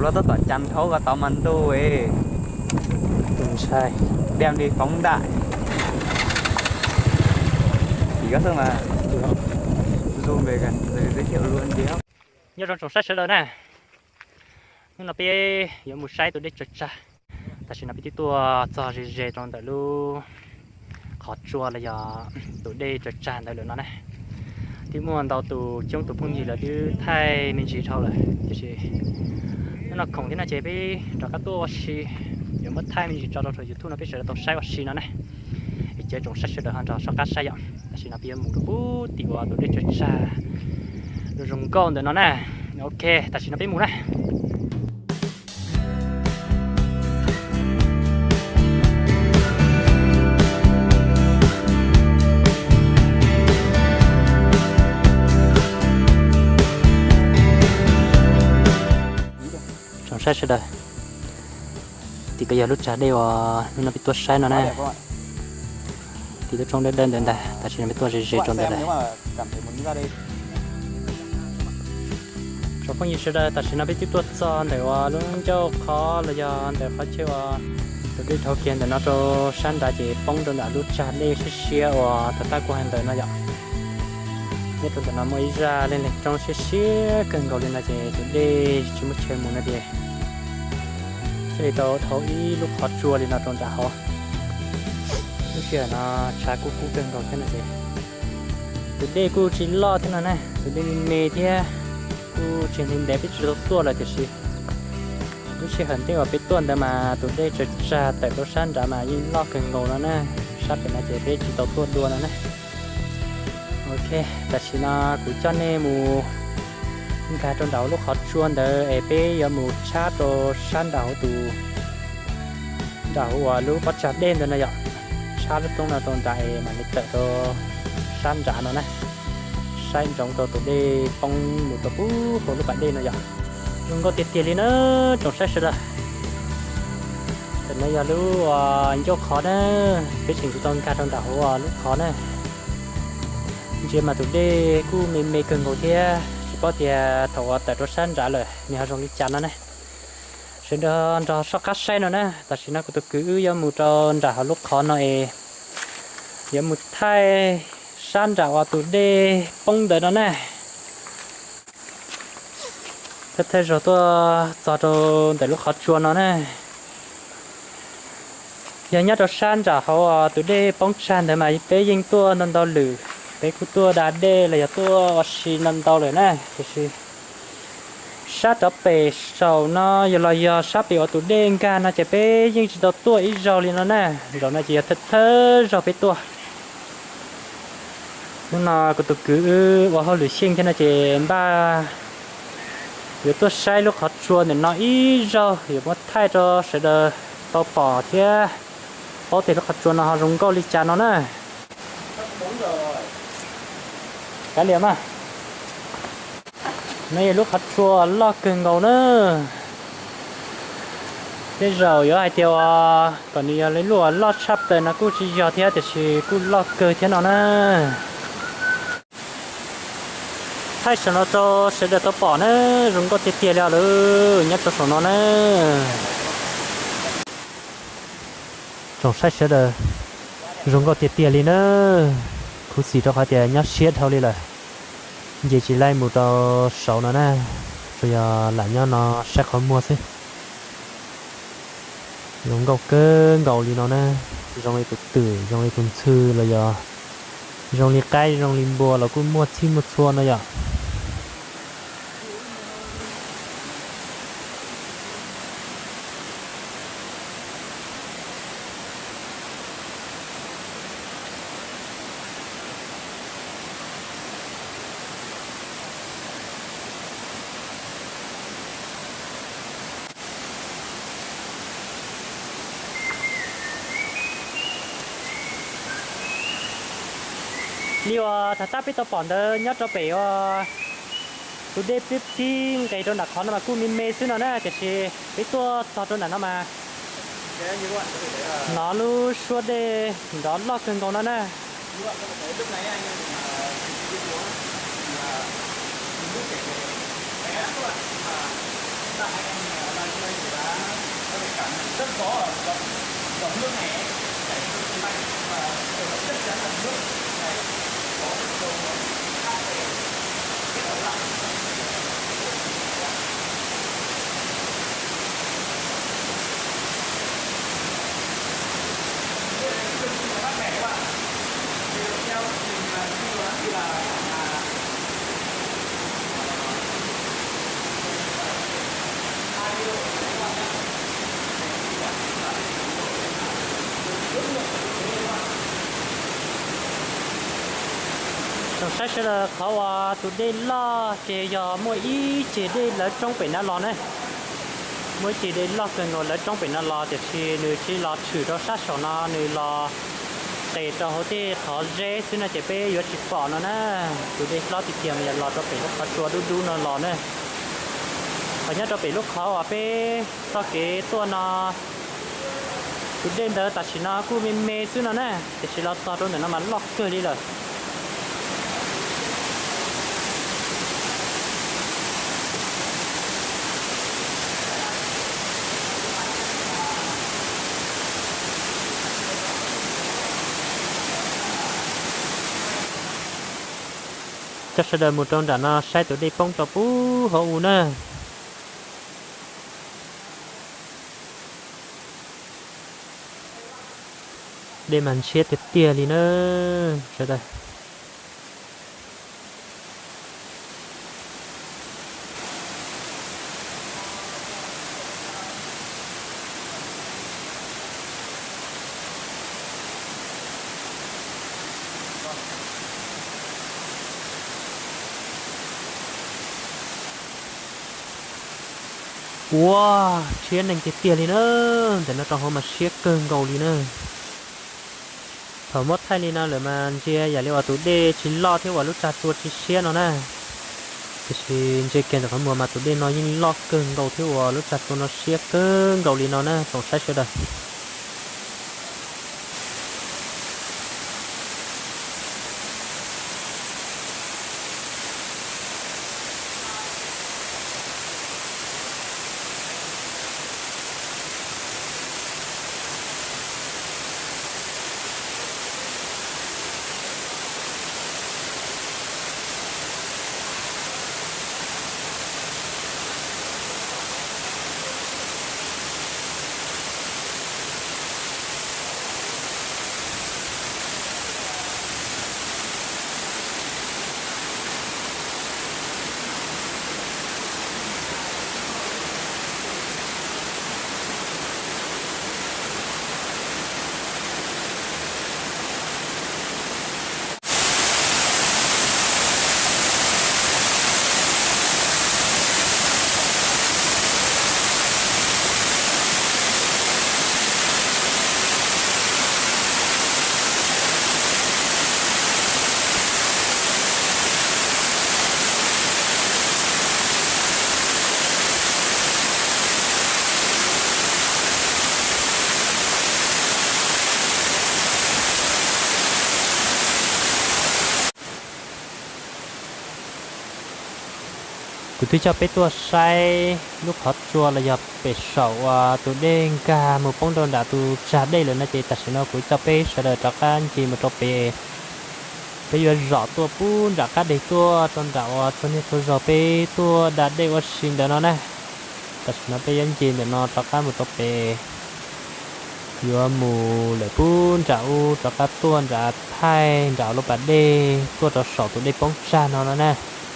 Los tab tom cas thaub ko tau mas ntuj, tus ntshai, đang đi phóng đại. Chỉ có thôi mà. Zoom về gần rồi giới thiệu luôn đi. Nyob zoo tsoom saib sawv daws na, hnub no peb yuav mus saib tus dej tsawg tsag. Tam sim no peb twb tuaj txog ze ze rau ntawm lub qhov tsua los yog tus dej tsawg tsag ntawd lawm no na. Twb muaj ntau tus coob tus phooj ywg lawv twb thaij me ntsis dhau lawm, tiam sis hnub no khoom thiab no ces peb rov qab tuaj ua si, yuav muab thaij me ntsis tso rau saum YouTube no peb sawv daws tau saib ua si no na. Es cov tsoom saib sawv daws ho nrog soj qab saib yom. Tam sim no peb yuav mus rau puag tim uas tus dej tsawg tsag zoo nkauj ntawm no na. Ok, tam sim no peb mus na. Tsoom saib sawv daws, tim ko yog lub tsag dej uas hnub no peb tuaj saib no na. Tim lub roob dawb dawb ntawd ntag, tam sim no peb tuaj ze ze rau ntawd lawm. Tsoom phooj ywg sawv daws, tam sim no peb twb tuaj txog ntawm uas lub ncauj qhov los yog ntawm qhov chaw uas tus dej dhau kiag ntawm no rau sab nrad ces poob rau nram lub tsag dej siab siab uas thaum tab kuv hais ntawd no yom. Nyob rau ntawm no muaj ib zaj leej leeg roob siab siab kawg nkaus li no ces tus dej tsis muaj chaw mus no ces thiaj li tau dhau ib lub qhov tsua li no rau nram hauv. Lub sij hawm no tshav kub kub kawg nkaus thiab no ces tus dej kuj tsis loj thiab no na, tus dej me me thiab, kuj tsis ntev ntev peb tsis tau tuaj lawm tiam sis lub sij hawm ntej uas peb tuaj ntawd mas tus dej tsawg tsag tawm rau sab nrad mas yeej loj kawg nkaus no na. Sab pem no ces peb tsis tau tuaj dua no na. Ok, tam sim no kuv coj nej mus nkag rau nram lub qhov tsua ntawd es peb yuav mus tshab rau sab nram hauv tus, nram hauv uas lub pob tsag dej ntawd no yom. Tshab lub roob no rau nrad es mam li tawm rau sab nrad no na, saib ntsoov rau tus dej poob mus rau puag hauv lub pas dej no yom. Zoo nkauj tiag tiag li na tsoom saib sawv daws. Tam no yog lub ncauj qhov na, peb tseem tsis tau nkag rau nram hauv lub qhov na. Ntsia mas tus dej kuj me me kawg nkaus thiab, tsis paub tias thaum uas tawm rau sab nrad lawm nws ho zoo li cas no na. Sawv daws nrog soj qab saib no na, tam sim no kuv tus kwv wb yuav mus rau nram hauv lub qhov no es yuav mus thaij sab nram uas tus dej poob ntawd no na. Thawj thawj zaug tuaj txog rau ntawm lub qhov tsua no na. Yog nyob rau sab nram hauv tus dej poob tsag ntawd mas peb yeej tuaj ntau ntau lwm, peb kuj tuaj da dej los yog tuaj ua si ntau ntau lawm na, tiam sis sab rov pem saum no yog los yog sab pem uas tus dej nkag no ces peb yeej tsis tau tuaj ib zaug li no na. Zaum no ces yog thawj thawj zaug peb tuaj. Hnub no kuv tus kwv wb ua hauj lwm xyeej thiab no ces npaj yuav tuaj saib lub qhov tsua ntawm no ib zaug, yuav muab thaij rau sawv daws tau pom thiab paub tias lub qhov tsua no ho zoo nkauj li cas no na. Kav liam mas, no yog lub qhov tsua loj kawg nkaus na. Tej zaum yuav hais tias kom nws yog lub uas loj tshaj plaws no kuj tsis yog thiab, tiam sis kuj loj kawg thiab no na. Thaij saum no rau sawv daws tau pom na, zoo nkauj tiag tiag li os lawm, nyob rau saum no na. Tsoom saib sawv daws, zoo nkauj tiag tiag li na. Khuv xim rau qhov tias nyob siab dhau li lawm, nce tsis laij mus rau saud no na, tsuas yog lam nyob no saib qhov muag xwb. Zoo nkauj kawg nkaus li no na, zoo li tus twm, zoo li tus ntxhw los yog zoo li qaib zoo li npua los kuj muaj txhij muaj txhua no yom. Li uas thaum tab peb tau pom ntawd nyob rau pem uas tus dej pib pib nqes rau nram qhov no mas kuj me me xwb no na, tiam sis peb tuaj txog rau nram no mas hnov lub suab dej nrov loj kawg nkaus no na. Tsoom saib sawv daws, qhov uas tus dej loj ces yog muaj ib ceg dej lawv roob pem no los ne. Muaj ib ceg dej loj kawg nkaus lawv roob pem no los, tiam sis nws tsis los tshwm rau sab saum no, nws los qes rau hauv tej qhov zeb xwb no ces peb yuav tsis pom no na. Tus dej hlob tiag tiag mas yog los rau pem lub qhov tsua dub dub no los na. Ho nyob rau pem lub qhov uas peb txoj kev tuaj no, tus dej ntawd tam sim no kuj me me xwb no na, tiam sis los txog rau ntawm no mas loj kawg li lawm. Coj sawv daws mus rau nram no saib tus dej poob rau pub hauv u na. Dej mas ntshiab tiag tiag li na sawv daws. Ua, ntshiab neeg tiag tiag li na. Ntawm no rau hauv mas siab kawg nkaus li na. Thaum muab thaij li no lawm mas ntsia yam li uas tus dej tsis loj thiab uas lub tsag tsua tsis siab no na. Tiam sis ntsia kiag ntawm qhov muag mas tus dej no yeej loj kawg nkaus thiab uas lub tsag tsua no siab kawg nkaus li no na tsoom saib sawv daws. Kuv twb coj peb tuaj saib lub qhov tsua los yog pem saum uas tus dej nkag mus poob rau nram tus tsag dej lawm no ces tam sim no kuv coj peb sawv daws rov qab ncig mus rau pem. Peb yuav zom tuaj pub nram qab deg tuaj rau nram uas txhua niaj txhua zaus peb tuaj da dej ua si ntawd no na. Tam sim no peb yuav ncig ntawm no rov qab mus rau pem, yuav mus lawm pub nram ub rov qab tuaj nram thaij nram lub pas dej tuaj rau saum tus dej poob tsag no no na.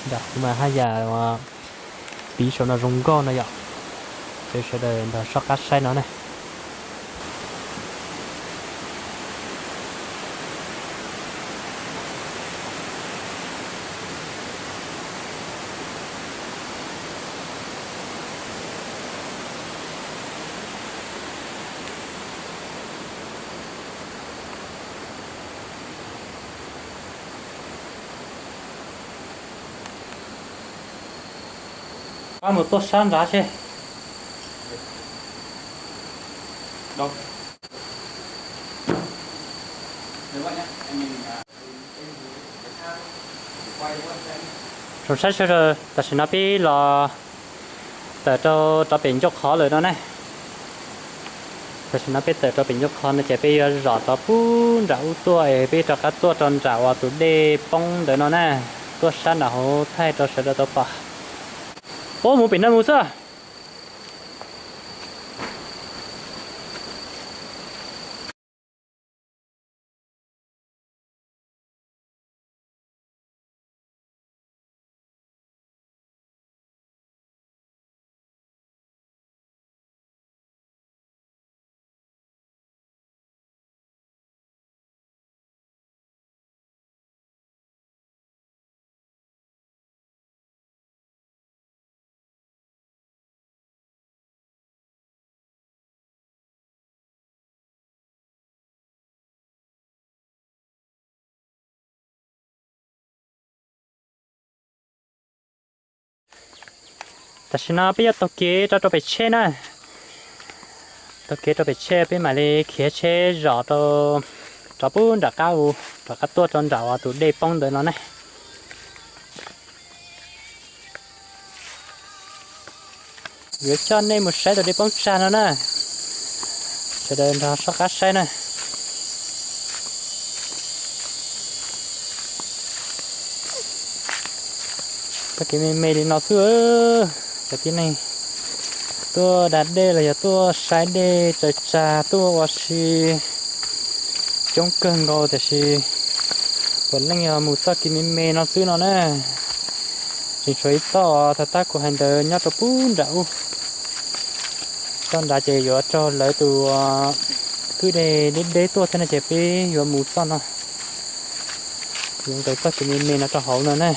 Nram hauv mas haj yam piv saum no zoo nkauj no yom. Ces sawv daws nrog soj qab saib no ne. Pab mus tuaj sab nrad seb. Tsoom saib sawv daws, tam sim no peb los Tawm rau rov pem ncauj qhov lawm no ne. Tam sim no peb tawm rau pem ncauj qhov no ces peb yuav zom rov pub nram ub tuaj es peb rov qab tuaj rau nram uas tus dej poob ntawd no na. Tuaj sab nram hauv thaij rau sawv daws tau pom. Ub, mus pem no mus xwb. Tam sim no peb yuav taug kev rau rau pem tsheb na. Taug kev rau pem tsheb peb mam li khiav tsheb zom rau, rov pub nram qab u, rov qab tuaj rau nram uas tus dej poob ntawd no ne. Yuav coj nej mus saib tus dej poob tsag no na. Sawv daws nrog soj qab saib na. Txoj kev me me li no xwb, cov tib neeg tuaj da dej los yog tuaj saib dej tsaws tsag tuaj ua si coob kawg nkaus tiam sis puav leej yog mus txoj kev me me no xwb no na. Tseem tshuav ib txoj uas thaum tab kuv hais ntawd nyob rau pub nram ub. Txoj nrad ces yuav raug lawv tus kwj deg deb deb tuaj thiab no ces peb yuav mus txoj no. Yuav nqes txoj kev me me no rau hauv no na.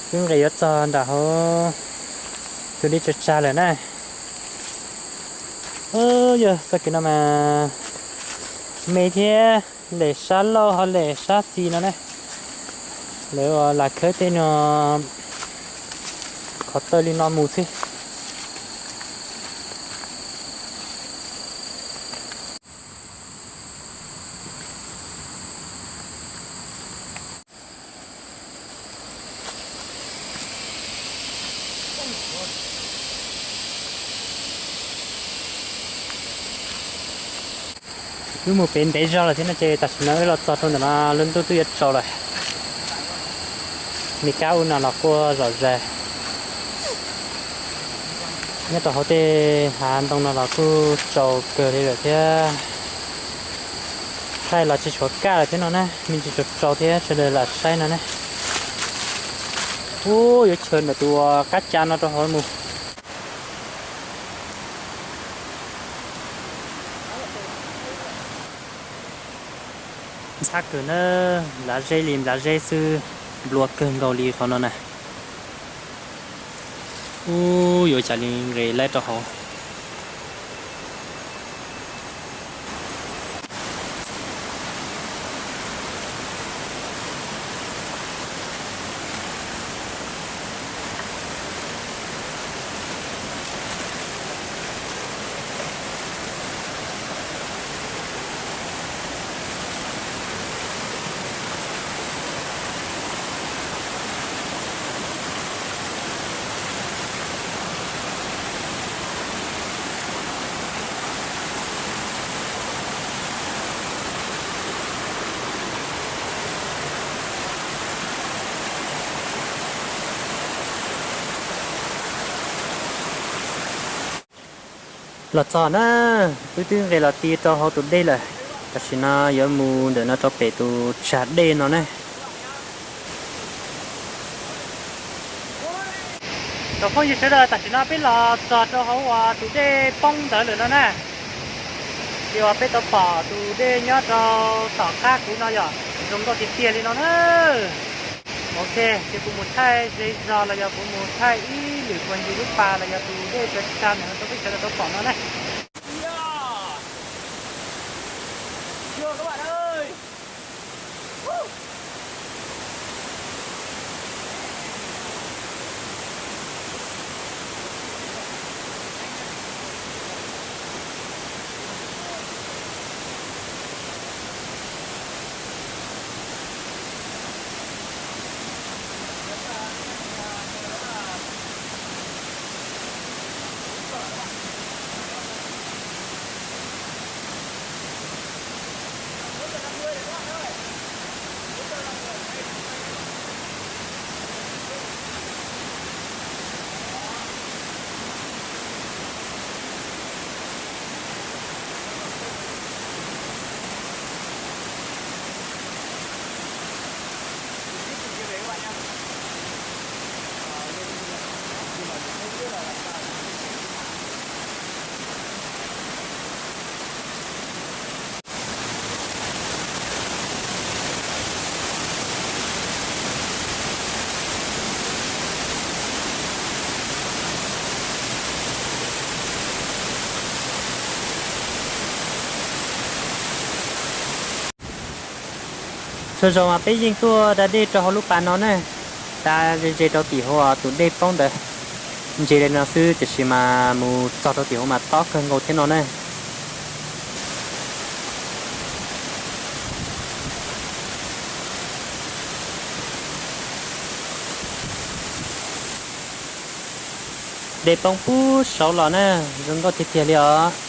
Twb nqes yuav txog nram hauv tus dej tsaws tsag lawm na. Yog txoj kev no mas me thiab, lem sab laug ho lem sab xis no na. Lawv ua lam khawb tej no qhov taw li no mus xwb. Wb mus pem ntev zog lawm thiab no ces tam sim no wb los txog rau ntawm no lub ntuj twb yuav tsaus lawm. Me kab ub no los kuj zom zaws. Nyob rau hauv tej hav ntoo no los kuj tsaus kawg li lawm thiab. Thaij los tsis tshuav kaj lawm thiab no na, me ntsis tsaus tsaus thiab sawv daws lam saib no na. Ub, yuav chaws ntawm tus qab ca no rau hauv mus. Ntxhab kawg na, nplawv zeb li nplawv zeb xwb, nplua kawg nkaus li qhov no na. Ub, yuav cas li nqes laib rau hauv. Los txog na, wb twb nqes los ti rau hauv tus dej lawm. Tam sim no yuav mus ntawm no rau pem tus tsag dej no ne. Cov phooj ywg sawv daws, tam sim no peb los txog rau hauv uas tus dej poob ntawd lawm no na. Ces uas peb tau pom tus dej nyob rau tom qab kuv no yom, zoo nkauj tiag tiag li no na. Ok, ces kuv mus thaij ze zog los yog kuv mus thaij ib lwm kuas ncig lub pas los yog tus dej tsaws tsag ntawm no rau peb sawv daws tau pom no na. Txhua zaus mas peb yeej tuaj da dej rau hauv lub pas no ne, da ze ze rau tim hauv tus dej poob ntawd. Ntse li no xwb tiam sis mas mus txog rau tim hauv mas tob kawg nkaus thiab no ne. Dej poob puag saud los na, zoo nkauj tiag tiag li os.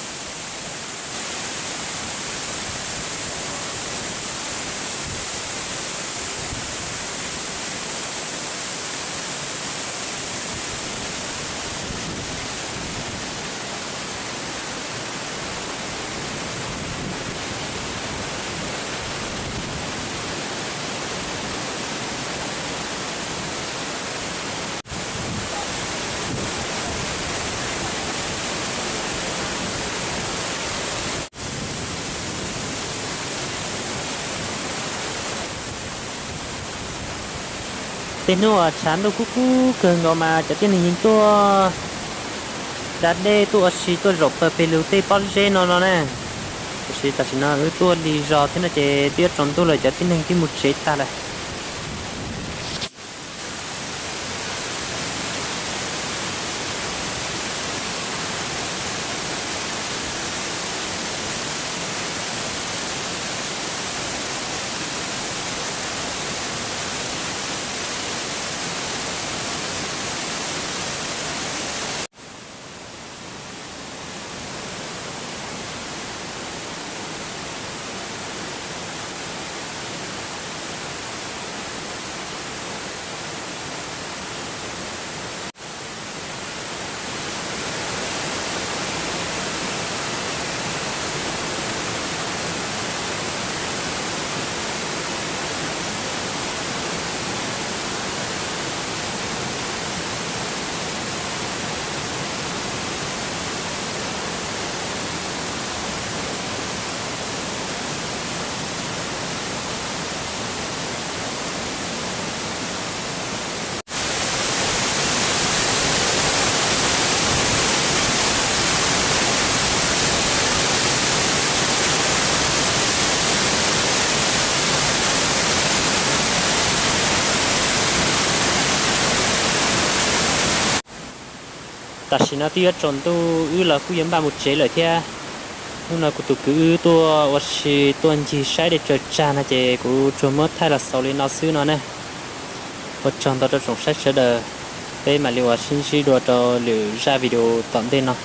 Tej hnub uas tshav ntuj kub kub kawg nkaus mas cov tib neeg yeej tuaj da dej tuaj ua si tuaj zaum pawg pes lug tej pob zeb no no na. Tiam sis tam sim no wb tuaj lig zog thiab no ces twb yuav tsaus ntuj lawm, cov tib neeg twb mus tsev tag lawm. Tam sim no twb yuav tsaus ntuj, wb los kuj yuav npaj mus tsev lawm thiab. Hnub no kuv tus kwv wb tuaj ua si tuaj ncig saib dej tsaws tsag no ces kuv tsuas muab thaij los xaus li no xwb no ne. Ua tsaug ntau rau tsoom saib sawv daws, peb mam li ua sib ntsib dua rau lwm zaj video tom ntej no.